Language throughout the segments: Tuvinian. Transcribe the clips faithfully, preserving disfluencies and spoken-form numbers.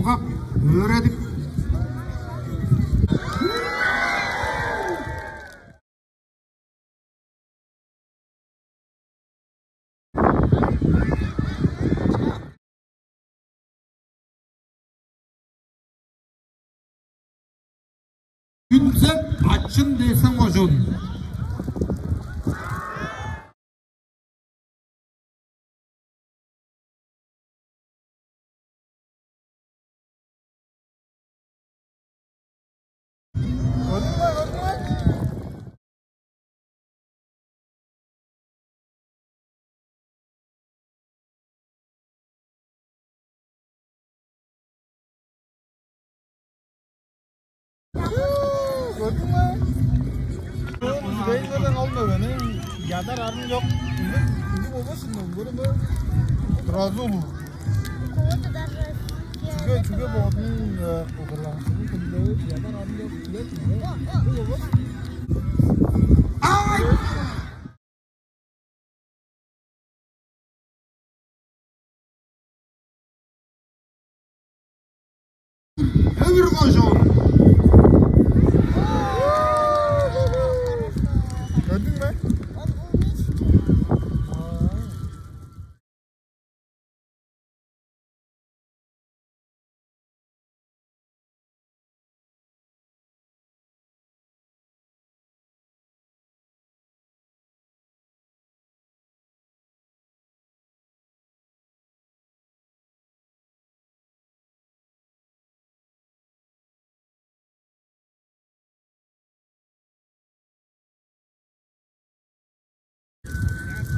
Өөредип. Хүнзеп Ачын дээсең кожуун. Көрдүң бе, көрдүң бе? Көрдүң бе? Бейзерден ол мөгени ядар арың жок. Ындыг, ындыг болбасын, көрүм бе? Туразы улуу. Чүге, чүге бодун удурланышын күндөө ядар арың жок. Ай! Өвүр кожуун. Көрдүң бе?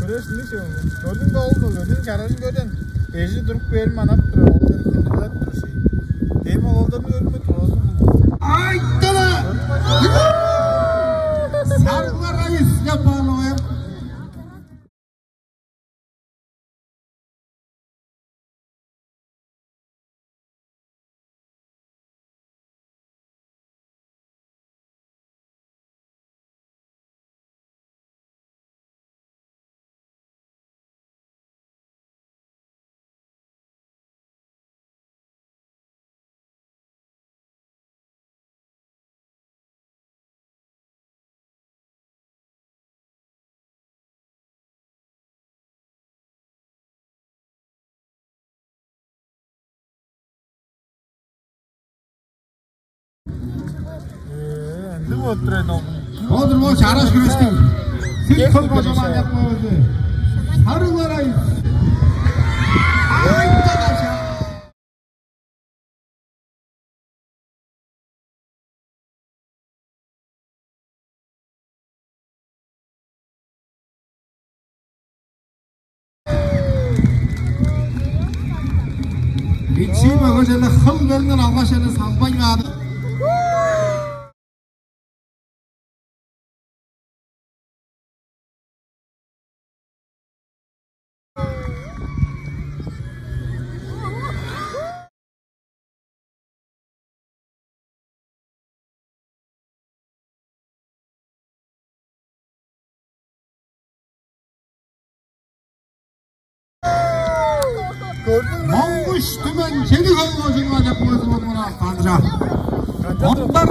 Көресиң, көрдүң бе ол мөгениң чаражын көрдүң? Эжи туруп берип манап турар, ол дээрге билип турар шей. Дем ол олдарны көрүнмей турган. Айтты-ла! Саргылар айыс деп баалавайым. Э, ындыг болуп турар эди ол. Бодур бо чараш күрүштүң. Сен кол кожаман якма өзү. Сарыглар ай. Ай, дадача. Бичии мөгежеле хыл бериңер алгаш, эне салбайн каады. Көрдүң бе? Моңгуш, Түмен, чеди кол кожуңар деп коюп турган канча. Ондар.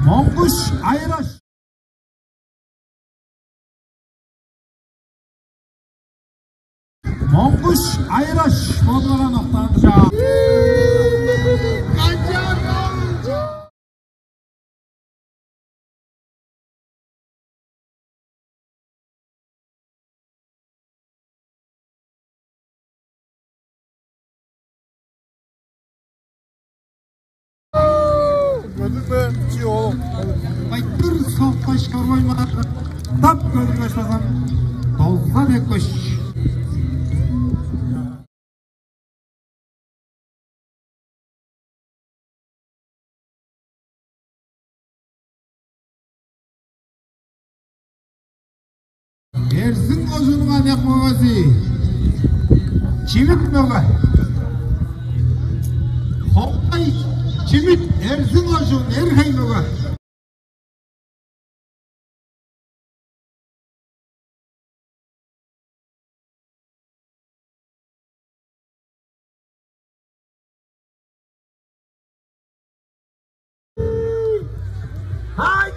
Моңгуш Айраш. Моңгуш Айраш бодларан октаанча. Көрдүң бе, чи оол? Айтыр соккаш, корбоймаар. Тап көрүнгеш базам, долза деп көш. Эрзин кожуунуң аныяк мөгези. Чимит мөге. Ховдай Чимит, Эрзин кожуун, Эр-Хей мөге. Хай!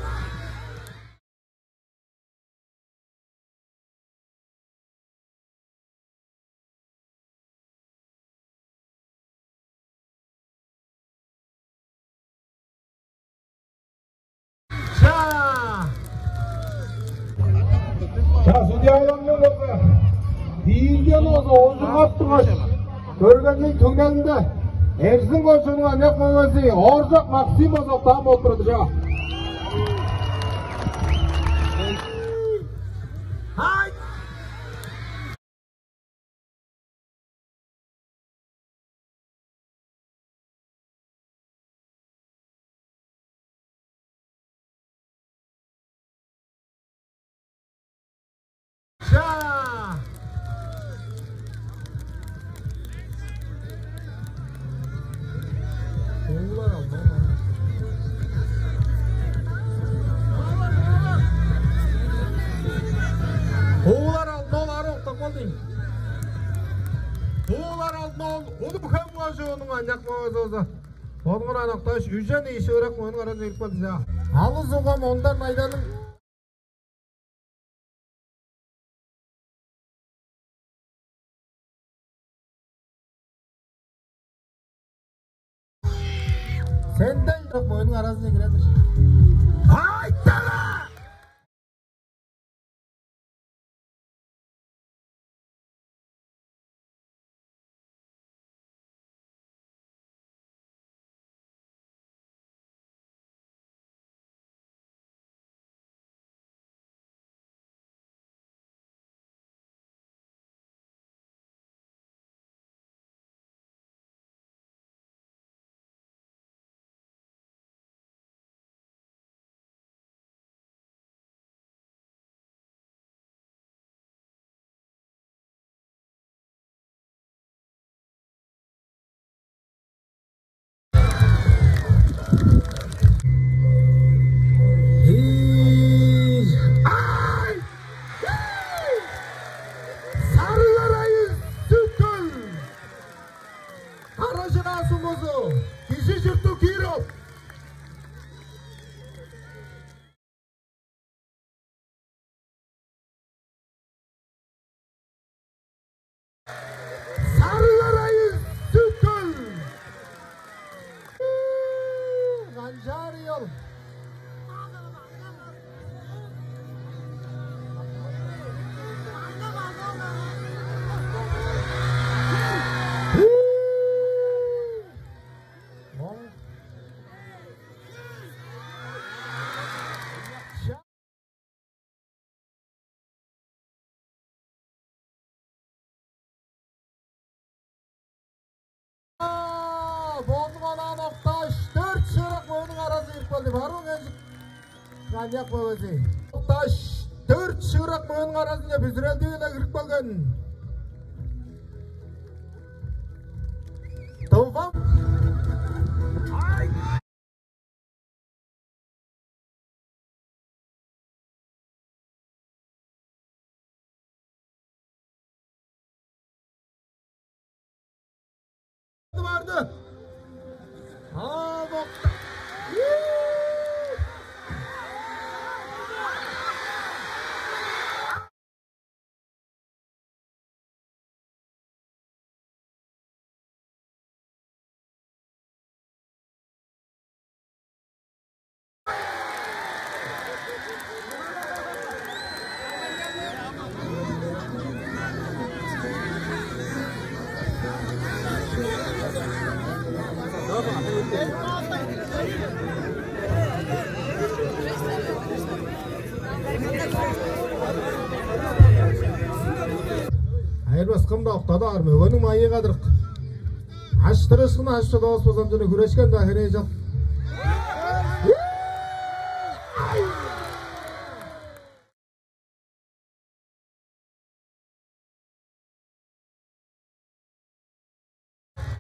Чаа! Чаа, судьяларның болза, биилген болза оожургап тургаш, көргенниң түңнелинде Эрзин кожууннуң аныяк мөгези Ооржак Максим болза октаан болуп турар-дыр, чаа. Чаа! Уулар алды ол. Уулар алды ол, ары октап калды. Уулар алды ол, Улуг-Хем кожууннуң аныяк мөгези болза. Ону анакташ, үжен ийи шыырак мөгениң аразынче кирип калды, чаа. Алыс угам Ондар Найданның. Сенден чок мөгениң аразынче кирер-дир. Айтала! Сарыглар айы, Сүт-Хөл! Кара-Чыраа сумузу, Кижи чурттуг Киров. Сарыглар айы, Сүт-Хөл! Канчаар ол? Боону онаан октааш, дөрт шыырак мөгениң аразы кирип келди. Баруун Кежик аныяк мөгези. Октааш, дөрт шыырак мөгениң аразынче бүзүрелдии-биле кирип келген. Тывам. Барды. Ха, бокта. Айырбас кым-даа октадыр, мөгениң майы кадырык. Аштырышкын ашчы доос болзам, чүнү хүрешкен-даа херээ чок.